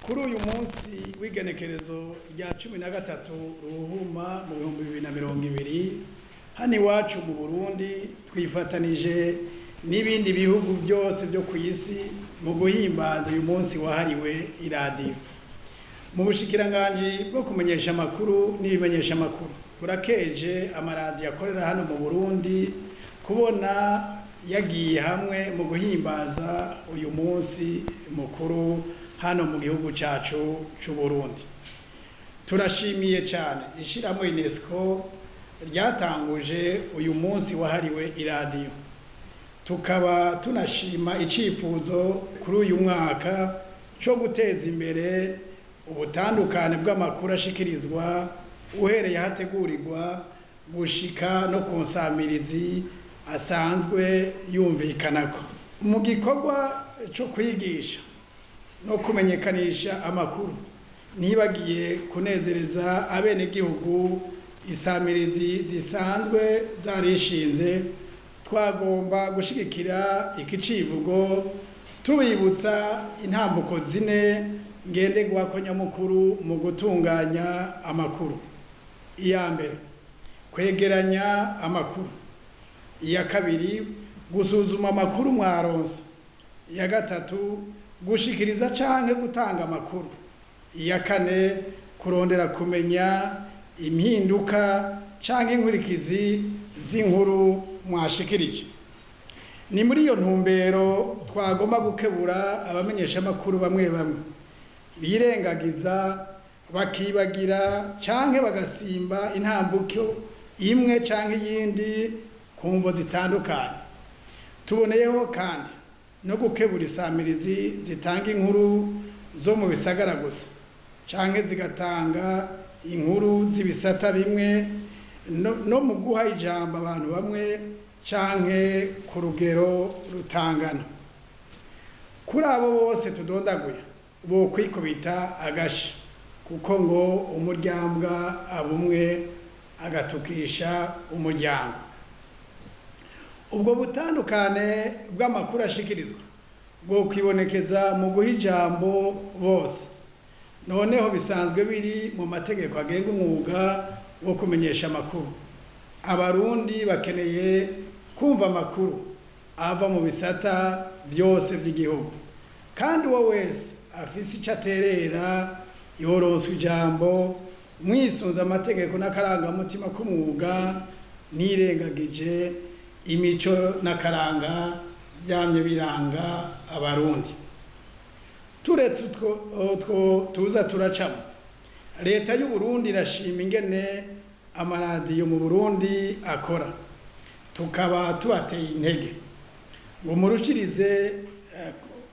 Kuri uyu munsi w'igenekerezo rya 13 Ruhuma mu 2020, hano iwacu mu Burundi twifatanije n'ibindi bihugu byose byo ku isi mu guhimbaza uyu munsi wahariwe iradiyo. Mu bushikiranganji bwo kumenyesha amakuru n'ibimenyesha amakuru, burakeje amaradiyo akorera hano mu Burundi kubona yagiye hamwe mu guhimbaza uyu munsi mukuru hano mu gihugu cacu c'u Burundi. Turashimiye cyane ishyirahamwe UNESCO ryatanguje uyu munsi wahariwe iradiyo, tukaba tunashima icifuzo kuri uyu mwaka cyo guteza imbere ubutandukane bw'amakuru ashikirizwa uhereye ahategurirwa gushika no ku nsamirizi asanzwe yumvikanako. Mu gikorwa cyo kwigisha no kumenyekanisha amakuru, ntibagiye kunezereza abenegihugu isamirizi zisanzwe zarishinze, twagomba gushigikira iki civugo tubibutsa intambuko zine ngenderwako nyamukuru mu gutunganya amakuru. Iya mbere, kwegeranya amakuru. Iya kabiri, gusuzuma amakuru mwaronse. Iya gatatu, gushikiriza canke gutanga amakuru. Iya kane, kurondera kumenya impinduka canke inkurikizi z'inkuru mwashikirije. Ni muri iyo ntumbero twagomba gukebura abamenyesha amakuru bamwe bamwe birengagiza, bakibagira canke bagasimba intambuko imwe canke iyindi ku mvo zitandukanye. Tuboneyeho kandi no gukebura isamirizi zitanga inkuru zo mu bisagara gusa canke zigatanga inkuru z'ibisata bimwe no mu guha ijambo abantu bamwe canke ku rugero rutangana. Kuri abo bose tudondaguye, bo kwikubita agashi, kuko ngo umuryambwa abumwe agatukisha umuryango. Ubwo butandukane bw'amakuru ashikirizwa bwo kwibonekeza mu guha ijambo bose, noneho bisanzwe biri mu mategeko agenga umwuga wo kumenyesha amakuru. Abarundi bakeneye kumva amakuru ava mu bisata byose by'igihugu, kandi uwo wese afise ico aterera yoronswa ijambo mwisunze amategeko n'akarangamutima k'umwuga, nirengagije imico n'akaranga byamye biranga Abarundi. Turetse utwo tuza turacamo, leta y'u Burundi irashima ingene amaradiyo mu Burundi akora, tukaba tubateye intege ngo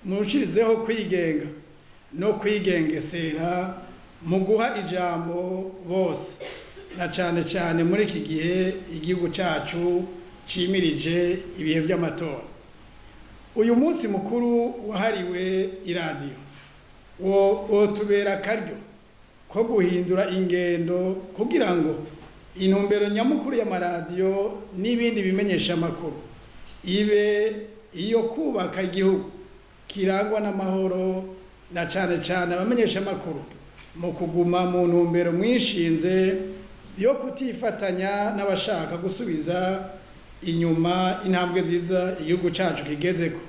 murushirizeho kwigenga no kwigengesera mu guha ijambo bose, na cane cane muri iki gihe igihugu cacu cimirije ibihe vy'amatora. Uyu munsi mukuru wahariwe iradiyo wotubera akaryo ko guhindura ingendo kugira ngo intumbero nyamukuru y'amaradiyo n'ibindi bimenyesha amakuru ibe iyo kubaka igihugu kirangwa n'amahoro, na cane cane abamenyesha amakuru mu kuguma mu ntumbero mwishinze yo kutifatanya n'abashaka gusubiza inyuma intambwe nziza igihugu cacu kigezeko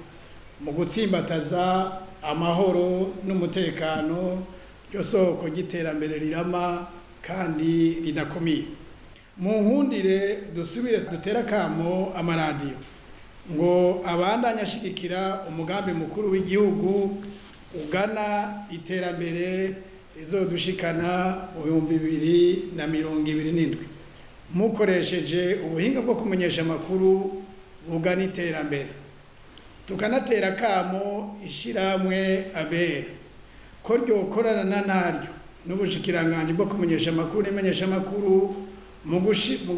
mu gutsimbataza amahoro n'umutekano, ryo soko ry'iterambere rirama kandi ridakomeye. Mu nkundire dusubire dutere akamo amaradiyo ngo abandanye ashigikira umugambi mukuru w'igihugu ugana iterambere rizodushikana mu 2027, mukoresheje ubuhinga bwo kumenyesha amakuru bugana iterambere. Tukanatera akamo ishirahamwe ABR ko ryokorana na naryo n'ubushikiranganji bwo kumenyesha amakuru n'imenyesha amakuru mu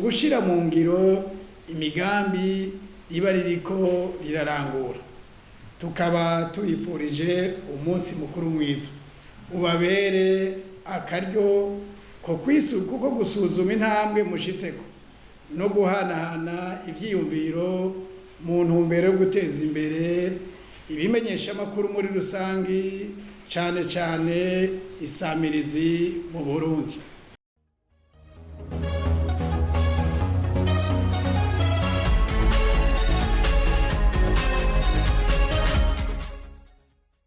gushira mu ngiro imigambi riba ririko rirarangura. Tukaba tubifurije umunsi mukuru mwiza, ubabere akaryo ko ko gusuzuma intambwe mushitseko no guhanahana ivyiyumviro mu ntumbero yo guteza imbere ibimenyesha amakuru muri rusangi. cane cane isamirizi mu Burundi.